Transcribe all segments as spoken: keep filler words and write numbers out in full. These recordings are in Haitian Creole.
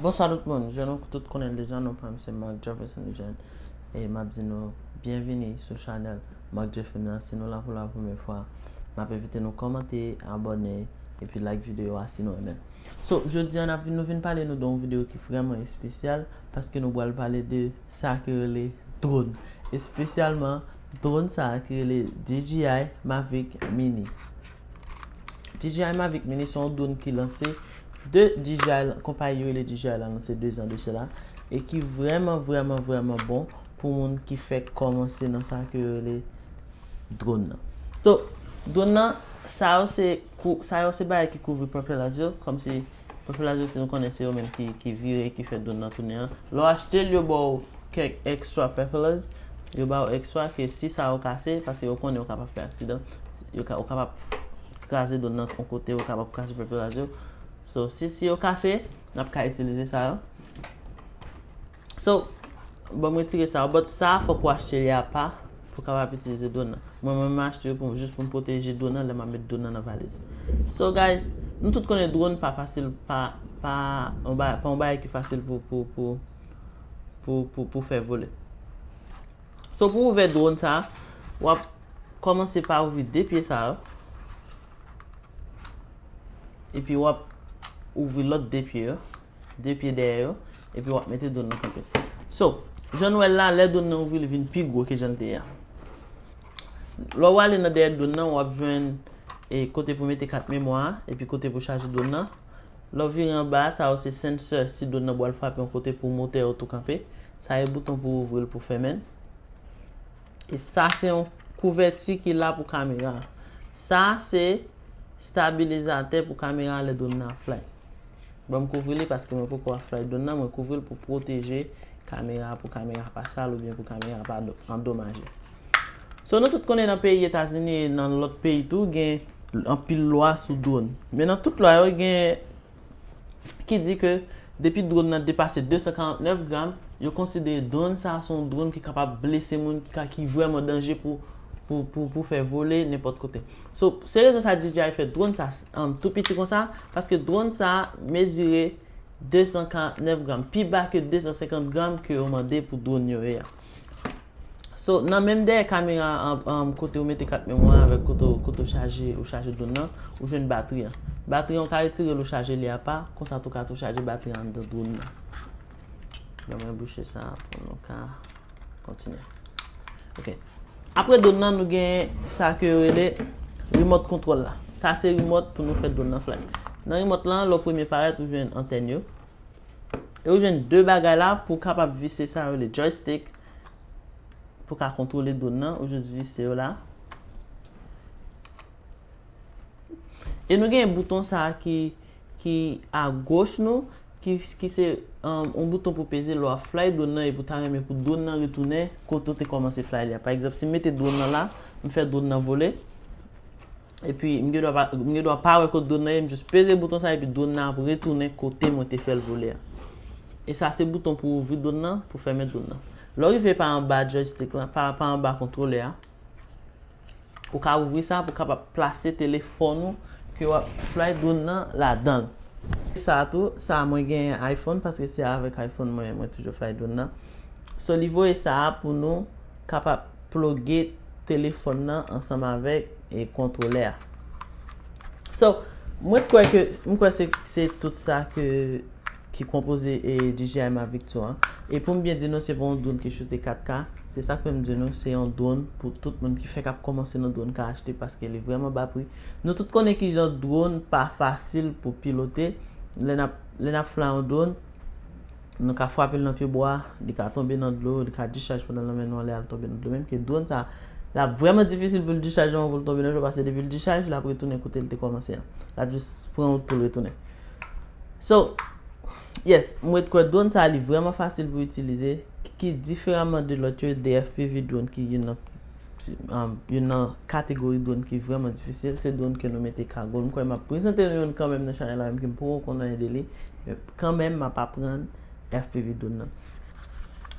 Bonswa tout moun, jan nou tout konnen l deja, non pa m se Mark Jefferson Eugène. E m ap di nou byenvini sou chanèl Mark Jefferson nan. Si nou la pou la premye fwa, m ap envite nou kòmante, abòne, epi like videyo a si nou renmen. So, jodi a n ap vin, nou vin pale nou de yon videyo ki vrèman espesyal, paske nou pral pale de sa ki rele drone. Espesyalman, drone sa a ki rele D J I Mavic Mini. D J I Mavic Mini se yon drone ki lanse de D J I, konpayi yo rele D J I la lanse de zan de sela, e ki vrèman, vrèman, vrèman bon pou moun ki fèk kòmanse nan sa ke yo rele drone nan. So, drone nan, sa yo se kou-, sa yo se bagay ki kouvri propellers yo, kòmsi propellers yo, si nou konnen se yo menm ki, ki vire, ki fè drone nan tounen an. Lè w achte l, yo ba w kèk extra propellers, yo ba w extra ke si sa yo kase, paske yo konnen yo kapab fè aksidan, yo ka, yo kapab kraze drone nan yon kote, yo kapab kraze propellers yo. So, si, si yo kase, n ap ka itilize sa yo. So, bon, m retire sa yo, but sa, fòk ou achte li apa pou kapab itilize drone nan. Mwen, mwen, m achte yo pou, jis pou m pwoteje drone nan lè m ap met drone nan nan valiz. So, guys, nou tout konnen drone pa fasil, pa, pa, yon ba-, pa yon bagay ki fasil pou, pou, pou, pou, pou, pou fè vole. So, pou ouvè drone sa, w ap kòmanse pa ouvri de pye sa yo. Epi w ap ouvri lòt de pye yo. De pye dèyè yo. Epi w ap mete drone nan kanpe. So, jan nou wè l la, lè drone nan ouvri, li vin pi gwo ke jan l te ye a. Lè w ale nan dèyè drone nan, w ap jwenn, e, kote pou mete kat memwa a, epi kote pou chaje drone nan. Lè w vire anba a, sa yo se sensor, si drone nan pral frape yon kote pou motè yo tou kanpe. Sa e bouton pou ouvri l, pou fèmen l. E sa se yon kouvèti ki la pou kamera. Sa se stabilizatè pou kamera lè drone nan ap fly. Bon, m kouvri li paske mwen poko ap fly drone nan, mwen kouvri l pou pwoteje kamera, pou kamera pa sal oubyen pou kamera pa do-, andomaje. So, nou tout konnen nan peyi Etazini e nan lòt peyi tou, gen anpil lwa sou drone. Men nan tout lwa yo, gen ki di ke depi drone nan depase de san karant nèf gram, yo konsidere drone sa a se yon drone ki kapab blese moun, ki ka, ki vrèman danje pou, pou, pou, pou fè vole nenpòt kote. So, se rezon sa D J I fè drone sa, um, tou piti konsa, paske drone sa a mezire de san karant nèf gram, pi ba ke de san senkant gram ke yo mande pou drone yo ye a. So, nan menm dèyè kamera an, an, kote ou mete kat memwa avèk kote, ou- kote ou chaje, ou chaje drone nan, ou jwenn batri an. Batri an, ou ka retire l, ou chaje li apa, konsa tou ka tou chaje batri an anndan drone nan. Bon, mwen bouche sa pou nou ka kontinye. Ok. Apre drone nan, nou gen sa ke yo rele remote control la. Sa se remote pou nou fè drone nan fly. Nan remote lan, lè w premye parèt, ou jwenn antèn yo. E ou jwenn de bagay la pou w kapab vise sa yo rele joystick, pou w ka kontwole drone nan, ou jis vise yo la. E nou gen bouton sa a ki, ki agoch nou, ki, ki se, um, yon bouton pou peze lè w ap fly drone nan, epi w ta renmen pou drone nan retounen kote w te kòmanse fly li a. Pa egzanp, si m mete drone nan la, m fè drone nan vole, epi m gen dwa pa, m gen dwa pa wè kote drone nan ye, m jis peze bouton sa, epi drone nan ap retounen kote mwen te fè l vole a. E sa se bouton pou ouvri drone nan, pou fèmen drone nan. Lè w rive pa anba joystick lan, pa, pa anba kontwolè a, ou ka ouvri sa pou kapab plase telefòn ou ke w ap fly drone nan ladan l. Sa a tou, sa a mwen gen iPhone, paske se avèk iPhone mwen, mwen toujou fly drone nan. So, li voye sa a pou nou kapab ploge telefòn nan ansanm avèk, e, kontwolè a. So, mwen kwè ke, m kwè se, se tout sa ke, ki konpoze, e, D J I Mavic tou an. E pou m byen di nou, se pa yon drone ki choute kat K. Se sa k fè m di nou, se yon drone pou tout moun ki fèk ap kòmanse nan drone ka achte, paske li vrèman ba pri. Nou tout konnen kijan drone pa fasil pou pilote. Lè n ap, lè n ap fly yon drone, nou ka frape l nan pye bwa, li ka tonbe nan dlo, li ka discharge pandan l nan men nou anlè a, l tonbe nan dlo. Menm ke drone sa, l ap vrèman difisil pou l discharge anvan pou l tonbe nan dlo, paske depi l discharge, l ap retounen kote l te kòmanse an. L ap jis pran wout pou l retounen. So, yes, mwen kwè drone sa, li vrèman fasil pou itilize, ki diferaman de lòt yo, de F P V drone ki youn nan, um, youn nan kategori drone ki vrèman difisil, se drone ke nou mete kagoul. M kwè m ap prezante nou youn kanmenm nan chanèl la, menm ke m poko konn anyen de li. Men kanmenm, m ap aprann F P V drone nan.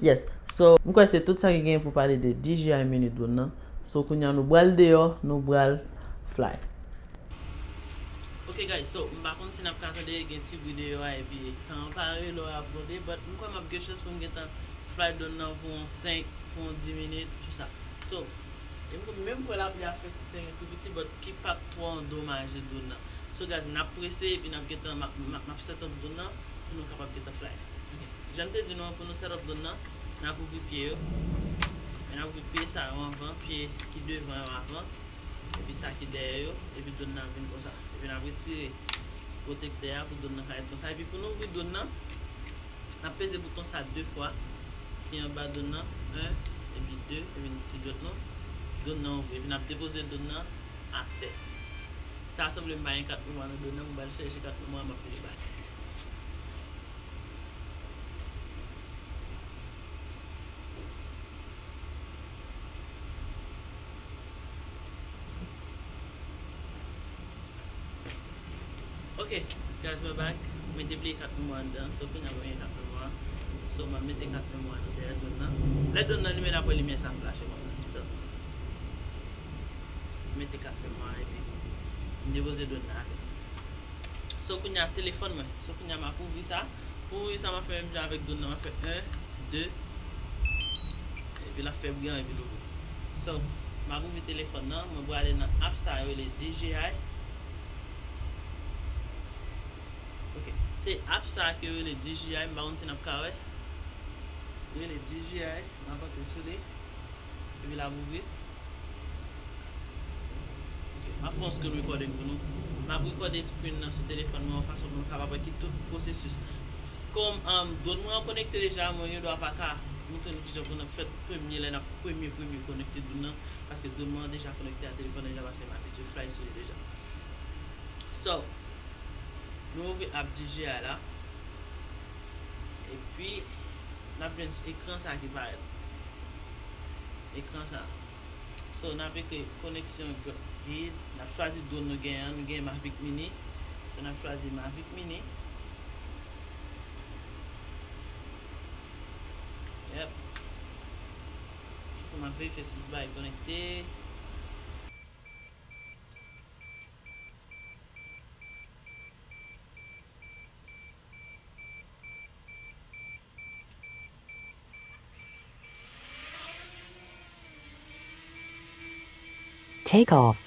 Yes. So, m kwè se tout sa ki gen pou pale de D J I mini drone nan. So, kounye a nou pral deyò, nou pral fly. Ok guys, so m pa konn si n ap ka tande gen ti bri deyò a epi tan an pare lè w ap gade, but m kwè m ap gen chans pou m gentan fly done nan pou yon senk, pou yon dis minit, tou sa. So, e m menm kwè lapli a fè ti senyen tou piti, but ki p ap twò andomaje done nan. So guys, n ap prese epi n ap gentan, m ap, m ap, m ap set up done nan pou nou kapab gentan fly. Ok. Jan m te di nou an, pou nou set up done nan, n ap ouvri pye yo. Men n ap ouvri pye sa yo anvan, pye ki devan yo avan. Epi sa ki dèyè yo, epi done nan vin konsa. Epi n ap retire pwotektè a pou done nan ka ret konsa. Epi pou nou ouvri done nan, n ap peze bouton sa de fwa ki anba done nan, en, epi de, epi n ti dwèt nou, done nan ouvri. Epi n ap depoze done nan atè. Ta sanble m pa gen kat memwa nan done nan, m pral chèche kat memwa, m ap vini bak. Ok, guys, we're back. Mwen te bliye kat memwa anndan, so kounye a mwen gen kat memwa. So, m ap mete kat memwa nan dèyè done nan. Lè done nan limen, n ap wè limyè sa flache konsa. So, mete kat memwa epi m depoze done nan atè. So, kounye a telefòn mwen. So, kounye a m ap ouvri sa. Pou ouvri sa, m ap fè menm jan avèk done nan. M ap fè en, de, epi l ap fè bri an, epi l ouvri. So, m ap ouvri telefòn nan. Mwen prale nan app sa yo rele D J I. Ok. Se app sa ke yo rele D J I. M pa konn si n ap ka wè. Yo rele D J I. M ap antre sou li. Epi l ap ouvri. Ok, m ap fè yon screen recording pou nou. M ap rekòde screen nan sou telefòn mwen yon fason pou nou kapab wè ki tout pwosesis. S-, kòm, um, done mwen an konekte deja, mwen gen dwa pa ka montre nou kijan pou nou fè premye lè n ap premye, premye konekte done nan, paske done mwen an deja konekte a telefòn nan deja, paske m abitye fly sou li deja. So, nou ouvri app D J I la. Epi, n ap jwenn ekran sa ki parèt. Ekran sa. So, n ap ekri koneksyon grid. N ap chwazi done nou genyen an. Nou genyen Mavic Mini. So, n ap chwazi Mavic Mini. Yep. Tankou m ap verifye si tout bagay konekte. Take off.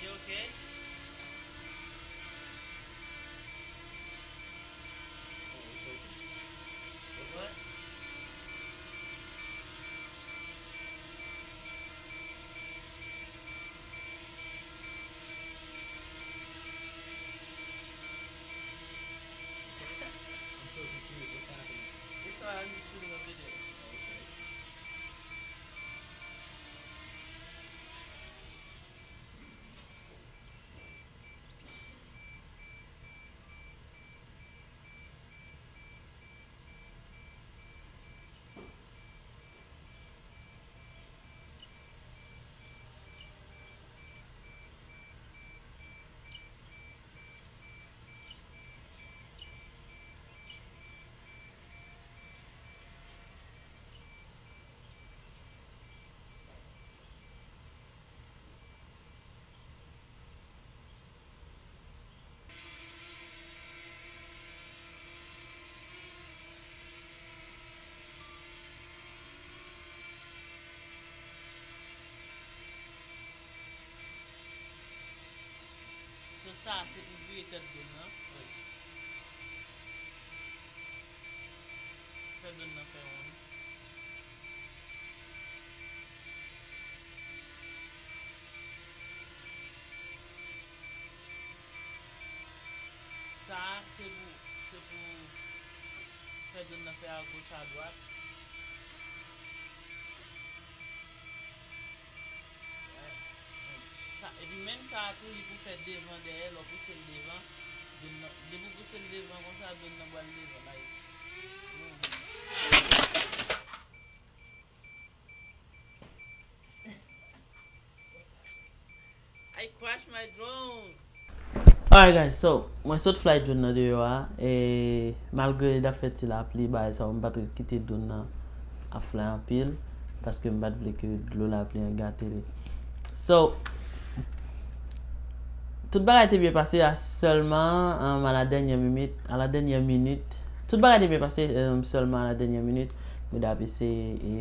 You okay? Oh, it's open. What? I'm so confused. What's happening? It's all right. I'm just shooting a video. Oh, okay. So sa se pou vire tèt done nan. Wi. Fè done nan fè wonn. Sa se pou, se pou fè done nan fè agoch adwat. Sa, epi menm sa a tou, li pou fè devan dèyè, lè w pouse l devan, done nan, depi w pouse l devan konsa, done nan pral devan, like. Ay, Crash my drone. Alright guys, so mwen sot fly drone nan deyò a, e malgre l ap fè ti lapli, bagay sa yo, m pa t kite drone nan ap fly anpil, paske m pa t vle ke dlo lapli an gate li. So, tout bagay te byen pase a sèlman, um, à la dernière minute, à la dernière minute. Tout bagay te byen pase, um, sèlman à la dernière minute. Mwen t ap eseye e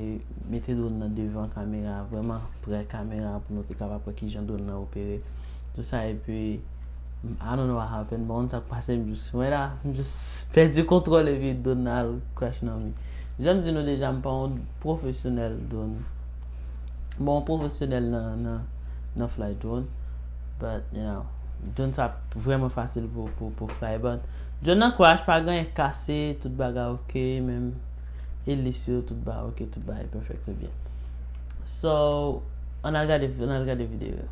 mete drone nan devan kamera, vrèman prè kamera pou nou te kapab wè kijan drone nan opere. Tout sa, epi, I don't know what happened, bon, sa k pase, m jis, mwen la, m jis pèdi kontwòl epi drone nan al crash nan mi. Jan m di nou deja, m pa yon pwofesyonèl drone. Bon, pwofesyonèl nan, nan, nan fly drone. But, you know, drone sa vrèman fasil pou, pou, pou fly, but drone nan crash, pa gen anyen kase, tout bagay ok, menm elis yo, tout bagay ok, tout bagay perfectly byen. So, ann al gade, ann al gade videyo.